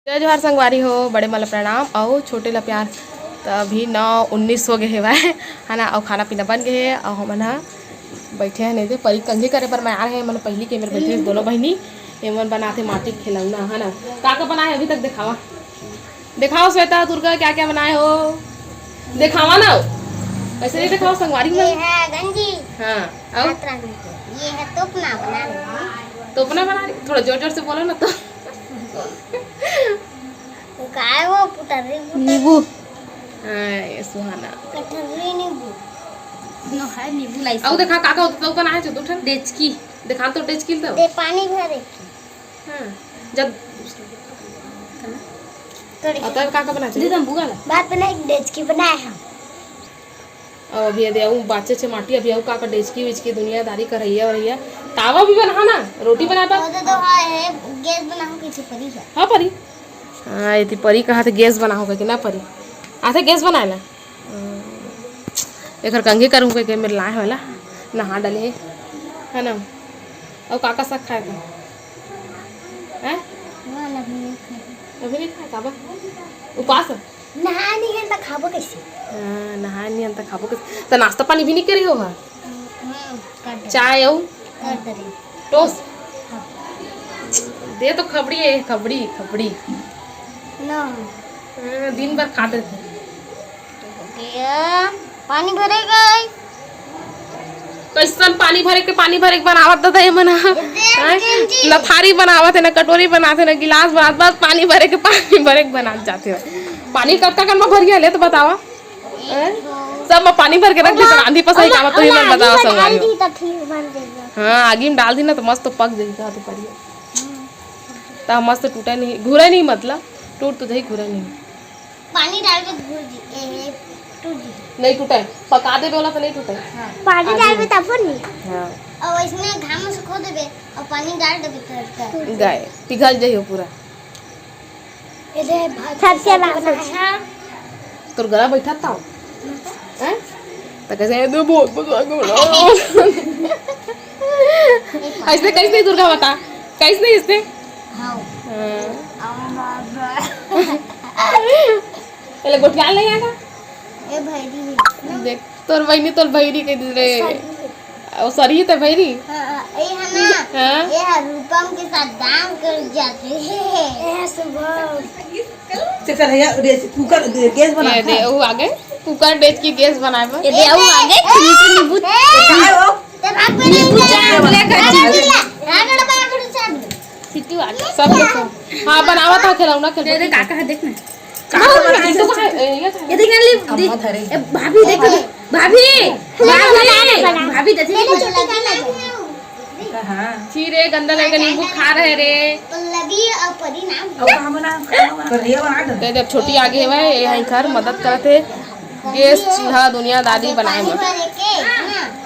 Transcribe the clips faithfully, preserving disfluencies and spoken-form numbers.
जय जोहार संगवारी हो, बड़े मन ला प्रणाम अउ छोटे ला प्यार। त अभी नौ उन्नीस हो गे हेवय, है ना, अउ खाना पीना बन गे हे अउ हमन ह बइठे हन एदे परी कंघी करे बर मैं आ रहे, हमन पहिली के मेर बइठे दोनों बहिनी। एमन बनाथे माटी के खिलौना, है ना। का का बनाए अभी तक देखावा, देखाओ श्वेता दुर्गा, क्या क्या बनाए हो, देखावा ना। ऐसे नहीं देखाओ संगवारी ये मन। है गंजी। हाँ, अउ? हाथ रखने के। ये है तोपना बना रही हूँ। तोपना बना रही, थोड़ा जोर जोर से बोलो ना तो। काय वो पुटरी पुटरी। नींबू। हाँ, ये सुहाना। कटहरी नींबू। नो है नींबू लाई। अउ देखा, काका, तो बनाए जो दू ठन। डेचकी। देखा तो डेचकी तो। दे पानी भरे की। हाँ, जब तोड़े। अउ तब का का बना दे चाहिए? दम बुआ ला। बात बनाए, डेचकी बनाए हम। अउ अभी एदे अउ बाचे छे माटी, अभी अउ का का डेचकी वेचकी दुनियादारी करइया वरइया। तावा भी बना ना, रोटी बना पा। वो तो, तो हाँ है, गैस बना हो किसी परी है। हाँ परी। हाँ, एती परी कहा थे गैस बना हो के ना परी। आथे गैस बनाए ला। एकर कंघी करूँ के, के मेरे लाए वाला नहा डाले हे, है ना। अउ का का साग खाए था? हैं? हाँ, अभी नहीं खाए। अभी नहीं खाए, काबर? उपास है? नहाए नहीं हन त खाबो कैसे? हाँ, नहाए नहीं हन त खाबो कैसे? त नाश्ता पानी भी नहीं करे हो हा? हम्म, कर दे। चाय अउ? कर दे रे। टोस? हाँ। दे तो खबड़ी है, खबड़ी, खबड़ी। ना। हाँ, दिन भर खाते थे। गया, पानी भरे गए। कैसन पानी भरे के, पानी भरे के बनावत दादा ये मना। ये देख हैं? दीदी। न थारी बनावत है, न कटोरी बनाते, न गिलास बनात, बस पानी भरे के, पानी भरे के बनात जाते हो। पानी कतका कन में भरिया ले तो बतावा। हैं? सब में पानी भर के रख दी, तो रांधी पसाई का, तो ही मन बतावा संगवारी हो। हाँ, आगी में डाल दी ना तो मस्त पक जाई, का तो पड़ी। त मस्त टूटे नहीं, घुरे नहीं, मतलब टूट तो जाही, घुरे नहीं। पानी डाल के घुर जी, ए, टूट जी। नहीं टूटे, पका दे बोला तो नहीं टूटे। हाँ। पानी आगे डाल के तब नहीं। हाँ। और इसमें घाम में सुखो देबे और पानी डाल देबे तो टूट गए, पिघल जाइयो पूरा। ये दे भात सबसे सबसे लास्ट। अच्छा। तोर गला बैठा था। हैं? त कैसे, "ए, दे बहुत मजा आ गया।" ऐसे कैसे दुर्गा बता? कैसे नहीं इसने? हाँ। हाँ। आओ बाबा। पहले गोठियाल नहीं आएगा? ए भैरी है। देख, तोर बहिनी, तोर भैरी कह दी रे। सॉरी। ओ, सॉरी, तो भैरी। हाँ, हाँ, ए है ना? हाँ? ये है रूपम के साथ दाम कर जाते हैं। ए शुभम। चक्कर है यार, कुकर, गैस बना ये दे, वो आ गए। कुकर डेच की गैस बनाए बर। ये दे, वो आ गए, ए, नींबू। ए, ए, ए, नींबू चाट ले कर। हाँ, गड़बड़, गड़बड़ चाट। सिट्टी वाला। सब कुछ। हाँ, बनावा था खिलौना, खिलौना। दे, दे, काका है, देख ना। काका है, काका है। ये देख ना, ले, अम्मा धरे। ए, भाभी, देखो, भाभी, भाभी, भाभी, देखो। हाँ। छी रे, गंदा लगे, नींबू खा रहे रे। पल्लवी और परी नाम। अब हम ना, करिया बना दे। दे, दे, छोटी आगे है, ये है घर, मदद करत है। गैस चूल्हा दुनियादारी बनाए में।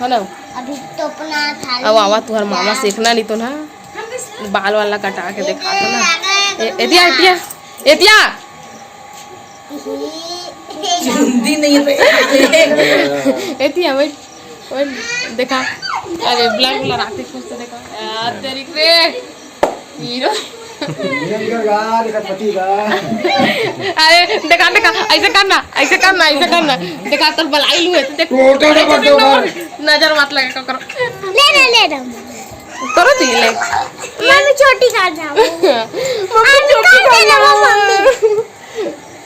है ना? अभी तोपना, थाली, अब आवा तुहर मामा सेकना नहीं तो ना। बाल वाला कटा के देखा तो ना। ए, एतिया, एतिया, एतिया। चुंदी नहीं है तो एतिया, वही, वही देखा। अरे, ब्लैक वाला रात खुश तो देखा। यार, तेरी रे। हीरो। अरे, देखा, देखा, ऐसे करना, ऐसे करना, ऐसे करना। देखा, तो बलाई लू है, तो देख। नजर मत लगे ककरो। ले, ले, ले, ले। तोरो दी ले। मम्मी छोटी कर दे। मम्मी छोटी कर दे, मम्मी।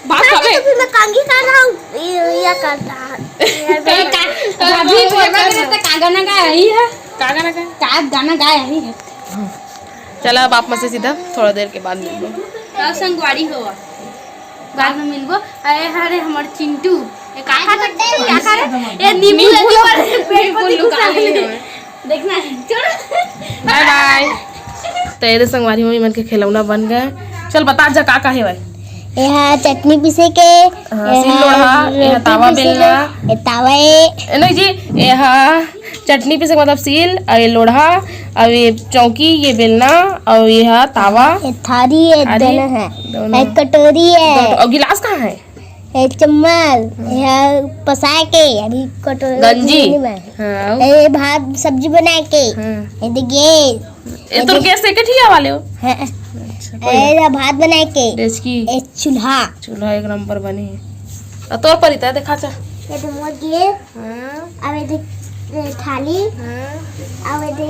बात मम्मी, खाबे? तो फिर मैं कंघी कर रहा हूँ। ये, ये कर रहा है। तो का, भाभी, तो बोलना कर रहा है। का गाना गाया यही है? का गाना गाया? का गाना गाया यही है? चला, अब आप में से सीधा थोड़ा देर के बाद मिलबो। का संगवारी हो? बाद में मिलबो। अरे, हरे हमर चिंटू। ये का खात है? क्या खा रहे? ये नींबू नींबू लगी लो। पर पेट नींबू को लुका दिखा ले। देखना है। चल। बाय बाय। तो ये दे संगवारी मम्मी मन के खिलौना बन गए। चल बता जा का का है भाई? ये हा चटनी पीसे के, हाँ, ये सील हा लोढ़ा, ये हा रोटी तावा पीसे बेलना। के, ये तावा है। ए, नहीं जी, ये हा चटनी पीसे के मतलब सील, और ये लोढ़ा, और ये चौकी, ये बेलना, और ये हा तावा। ये थारी है, थारी, दोनों है। दोनों। ये कटोरी है। दोनों। और गिलास कहाँ है? ये चम्मच, ये पसाए के, अभी कटोरी गंजी। में। हाँ। ये भात सब्जी बनाए के। हाँ। ये देखिए। ये तो गैस से के ठिया वाले हो? हाँ। अच्छा, ए, कोई एला भात बनाए के। डेचकी। ए, चूल्हा। चूल्हा एक नंबर बने हे। अउ तोर परी त देखा चा। ये तो मोर गे। हाँ। अब ये देख, ये थाली। हाँ। अब ये दे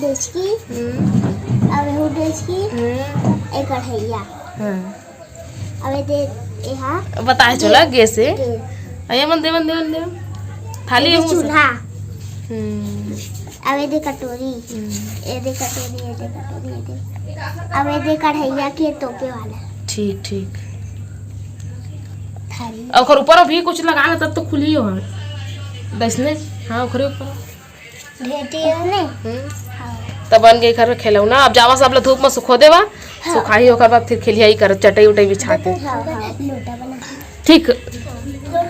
डेचकी। हम्म। अब ये डेचकी। हम्म। एक कढ़ैया। हाँ। अब ये दे, ये हा। बताए चला गैस हे। गैस। अरे मन दे, मन दे, मन दे। थाली ये है वो सब। चूल्हा। हम्म। अब ये दे कटोरी। हम्म। ये दे कटोरी, ये दे कटोरी, ये दे। अब ये दे कढ़ैया के तोपे वाला। ठीक, ठीक। थाली। अउ ओकर ऊपर अभी कुछ लगा ले तब तो खुली हो। वैसने, हाँ, ओकरे ऊपर। भेटी है ने? हम्म। हाँ। तब बन गई घर में खिलौना। अब जावा सब ला धूप में सुखो देवा। हाँ। सुखाही ओकर बाद फिर खेलिया ही कर चटई उटई बिछा के। हाँ, हाँ, लोटा बना। ठीक। लोटा भी बना।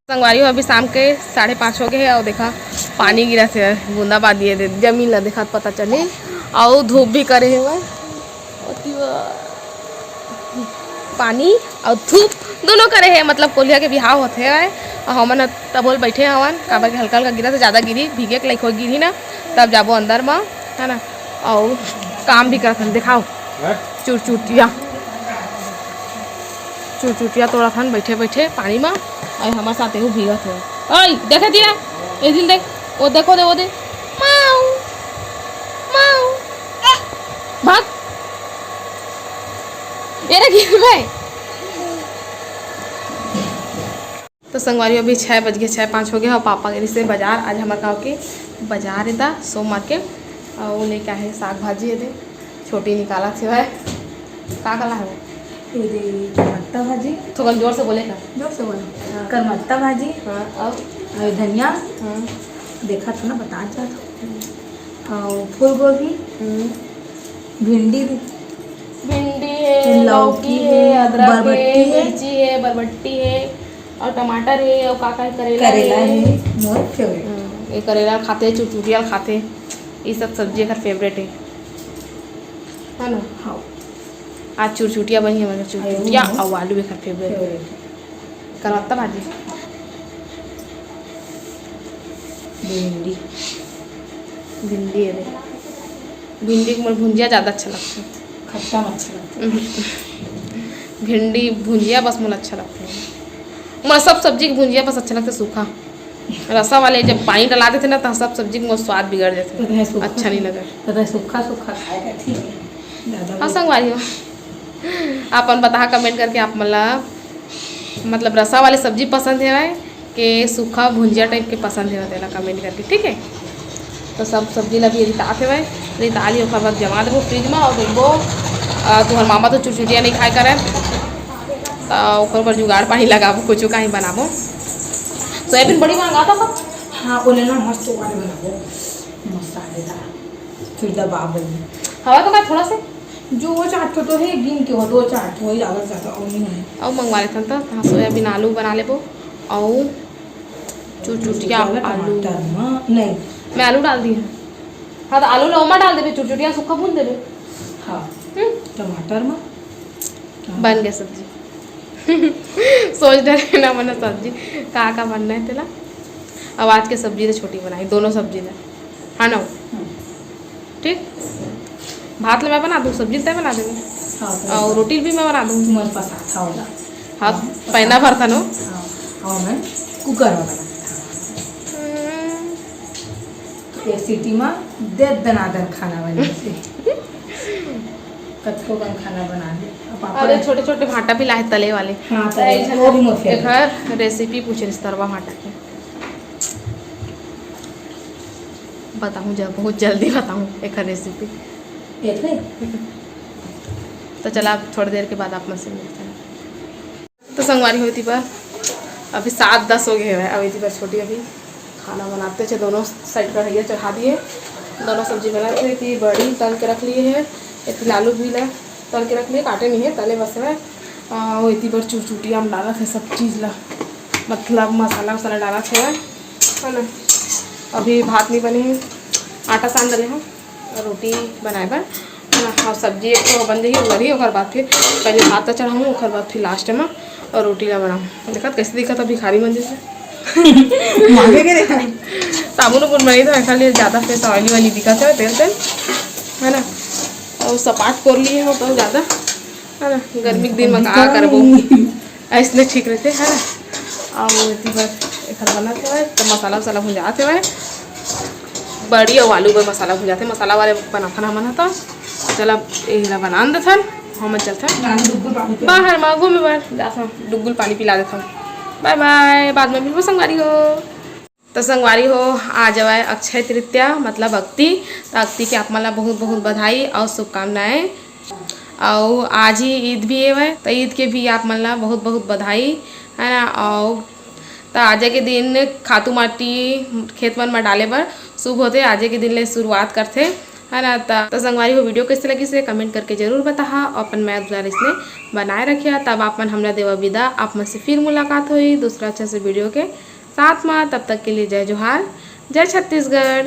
संगवारी हो, अभी शाम के साढ़े पाँच हो गए हे अउ देखा पानी गिरत हे, बूंदाबांदी हे, जमीन ला देखा त पता चली। अउ धूप भी करे हे ओती बर। पानी अउ धूप दोनों करे हे, मतलब कोलिहा के बिहाव होथे हवय, अउ हमन ह तभो ले बइठे हवन, काबर के हल्का हल्का गिरत हे, जादा गिरी, भीगे के लाइक हो गिरही ना, तब जाबो अंदर म, है ना। अउ काम भी करत हन, देखाओ। हैं? चुरचुटिया, चुरचुटिया तोड़त हन बइठे बइठे पानी म, अउ हमर साथ एहू भीगत हे। ओए, देखे दिया, ए दिन देख, वो देखो दे, वो दे, माऊ, माऊ, भाग। ये रे गिर भाई। तो संगवारी, अभी छः बज गए, छः पाँच हो गया और पापा गए से बाजार। आज हमारे गाँव के बाजार रहता, सो मार्केट, और वो लेके आए साग भाजी। ये दे छोटी निकाला थे भाई, का काला है वो? ये दे करमत्ता भाजी। थोड़ा जोर से बोले का? जोर से बोलो। हाँ। करमत्ता भाजी। हाँ, और? और धनिया। हाँ। देखा था ना, बता जा था। और फूल गोभी। हम्म। भिंडी भी। भिंडी है, लौकी लौकी है, है, अदरक बरबट्टी है, है। मिर्ची है, बरबट्टी है, और टमाटर है, और का का है, करेला करेला है। है, मोर favourite। हम्म, ये करेला खाथे, चुरचुटिया खाथे, ये सब सब्जी एकर favourite है, है ना? हाँ। आज चुरचुटिया बनी है, मतलब चुरचुटिया अरे, और आलू एकर favourite है। Favourite है। करमत्ता भाजी। भिंडी। भिंडी, अरे, भिंडी के मोर भुंजिया ज़्यादा अच्छा लगता है। खट्टा में अच्छा लगता है। उहुं। भिंडी भुंजिया बस मोला अच्छा लगता है। मोला सब सब्जी के भुंजिया बस अच्छा लगता है, सूखा। रसा वाले जब पानी डला देथे ना, तो सब सब्जी के मोर स्वाद बिगड़ जाथे। तो है सूखा। अच्छा नहीं लगा। तो है सूखा, सूखा खाएगा, ठीक है। ज़्यादा हाँ, भी संगवारी हो। अपन बताहा comment करके आप मन ला, मतलब रसा वाले सब्जी पसंद हेवय के सूखा भुंजिया type के पसंद हेवय, तेला comment करके, ठीक है। तो सब सब्जी ला भी रितात हेवय, रिता ली, ओकर बाद जमा देबो fridge में और देखबो, अ, तुहर मामा तो चुरचुटिया नहीं खाए करय, तो ओकर बर जुगाड़ पानी लगाबो, कुछ कहीं बनाबो। सोयाबीन बड़ी मंगा था सब। हाँ, बोले ना मस्त वाले बनाबो, मसालेदार, फिर दबाबो। हवा तो का थोड़ा से जो वो चार ठो तो है, गिन के वो दो चार ठो ही, ज्यादा से ज्यादा और नहीं है। अउ मंगवा लेथन त, हाँ, सोयाबीन आलू बना लेबो, अउ चुरचुटिया ज्यादा आलू। टमाटर म-, नहीं। मैं आलू डाल दी हूँ। हाँ, तो आलू ला ओमा डाल देबे, चुरचुटिया सूखा भून देबे। हाँ। हम्म। टमाटर म। बन गया सब्जी। सोच डरे ना मना सब्जी, का का बनना है तेला। अब आज के सब्जी तो छोटी बनाई, दोनों सब्जी ला, है ना? हम्म। ठीक, भात ला मैं बना दूँ, सब्जी ला तैं बना देबे। हाँ, तो और रोटी भी मैं बना दूँ। तुम्हारे पास आता होगा। हाँ, हाँ, पहला बार था ना। हाँ, और मैं cooker में बनाता हूँ। हम्म। एक सीटी में दे दनादन खाना बन जाते। कतको कन खाना बना दे। अब पापड़ अरे, छोटे छोटे भाटा भी लाए तले वाले। हाँ, तले, एक झन वो भी मोर favourite। एकर recipe पूछे रिस तरवा भाटा के। बताऊँ जब, बहुत जल्दी बताऊँ एकर recipe। एक नहीं? तो चला, अब थोड़ी देर के बाद आप मन से मिलते हैं। तो संगवारी हो, एती बर अभी सात दस हो गए हवय। अब एती बर छोटी अभी खाना बनाते थे, दोनों side कढ़ैया चढ़ा दिए, दोनों सब्जी बनाते थे। एती बड़ी तल के रख लिए है, एती आलू भी ला तल के रख लिए, काटे नहीं है, तले बस है। आ, वो एती बर चुरचुटिया में डालत है सब चीज़ ला, मतलब मसाला वसाला डालत है, है ना। अभी भात नहीं बने है, आटा सान डाले हैं। रोटी बनाए बर, है ना? और सब्जी एक ठो बन जाही, उबलही, ओकर बाद फिर पहले भात ला चढ़ाहूँ, ओकर बाद फिर last में और रोटी ला बनाहूँ। देखत कैसे दिखत हे भिखारी मन जैसे। मांगे के देखा। साबुन उबुन नहीं था, ऐसा लिए ज़्यादा face oily वाली दिखत है, तेल तेल, है ना? अउ सपाट कोर लिए हो तो ज्यादा, है ना, गर्मी के दिन में का करबो, ऐसने ठीक रहते, है ना। अउ एती बर एखर बनत हवय, तो मसाला वसाला भुंजात हवय, बड़ी अउ आलू बर मसाला भुंजाथे, मसाला वाले बनाथन हमन ह। तो चला, एला बना देथन, हम चलथन बाहर मा घूमे बर, जाथन डुगुल पानी पिला देथन। बाय बाय, बाद में मिलबो संगवारी हो। तो संगवारी हो, आज हवय अक्षय तृतीया, मतलब अक्ति। तो अक्ति के आप मन ला बहुत बहुत बधाई और शुभकामनाएं। और आज ही ईद भी हवय, तो ईद के भी आप मन ला बहुत बहुत बधाई, है ना। और तो आज के दिन खातू माटी खेत मन में डाले बर शुभ होथे, आज के दिन ले शुरुआत करथे, है ना। त, तो संगवारी हो, वीडियो कैसे लगिस हे कमेंट करके जरूर बताहा, और अपन मया दुलार इसने बनाए रखिया। तब आप मन हमला देवा विदा, आप मन से फिर मुलाकात होही दूसरा अच्छा से वीडियो के साथ मा। तब तक के लिए जय जोहार, जय छत्तीसगढ़।